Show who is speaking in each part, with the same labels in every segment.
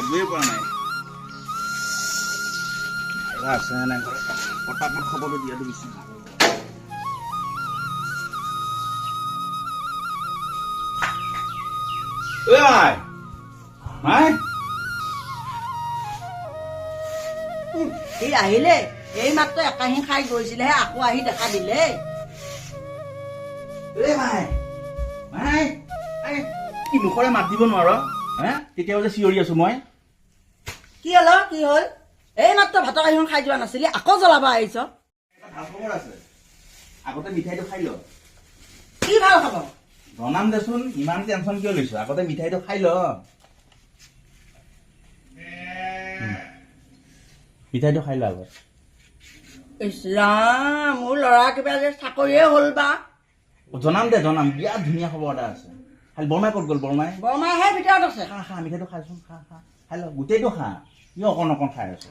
Speaker 1: ভাবিবই পৰা নাই। আইবা আছে নে নাই ঘৰত? পটাপট খবৰটো দিয়াটো বেছি ভাল হ'ব। ঐ মাই, মাই।
Speaker 2: সি আহিলে, এই মাত্ৰ একাহী খাই গৈছিলেহে, আকৌ আহি দেখা দিলে।
Speaker 1: ঐ মাই, মাই, মাই, কি মুখৰে মাত দিব নোৱাৰ হে? তেতিয়াও যে চিঞৰি আছো মই।
Speaker 2: কি হ'ল অ? কি হ'ল? এই মাত্ৰ ভাতৰ কাঁহীখন খাই যোৱা নাছিলি, আকৌ জ্বলাব আহিছ?
Speaker 1: এটা ভাল খবৰ আছে, আগতে মিঠাইটো খাই ল।
Speaker 2: কি ভাল খবৰ?
Speaker 1: জনাম দেচোন, ইমান টেনচন কিয় লৈছ? আগতে মিঠাইটো খাই ল। মিঠাইটো খাই ল আগত।
Speaker 2: ইছৰাম, মোৰ ল'ৰা কিবা যে চাকৰিয়ে হ'ল বা?
Speaker 1: জনাম দে, জনাম, বিৰাট ধুনীয়া খবৰ এটা আছে। খালি বৰমাই ক'ত গ'ল? বৰমাই?
Speaker 2: বৰমাহে ভিতৰত আছে।
Speaker 1: খা খা, মিঠাইটো খাচোন, খা খা, খাই ল, গোটেইটো খা। কিয় অকণ অকণ খাই আছ?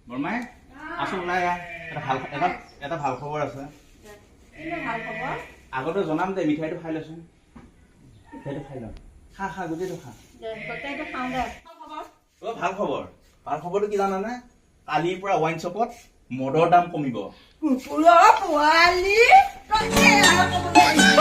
Speaker 1: বৰমাই, আছো, ওলাই আহ। এটা ভাল খবৰ আছে। আগতে জনাম দে, মিঠাইটো খাই লচোন। মিঠাইটো খাই ল, খা খা, গোটেইটো খা। অ, ভাল খবৰ, ভাল খবৰটো কি জানানে? কালিৰ পৰা ৱাইন শ্বপত মদৰ দাম কমিব।
Speaker 2: কুকুৰৰ পোৱালি, তই এয়াহে ক'বলৈ আহিছ।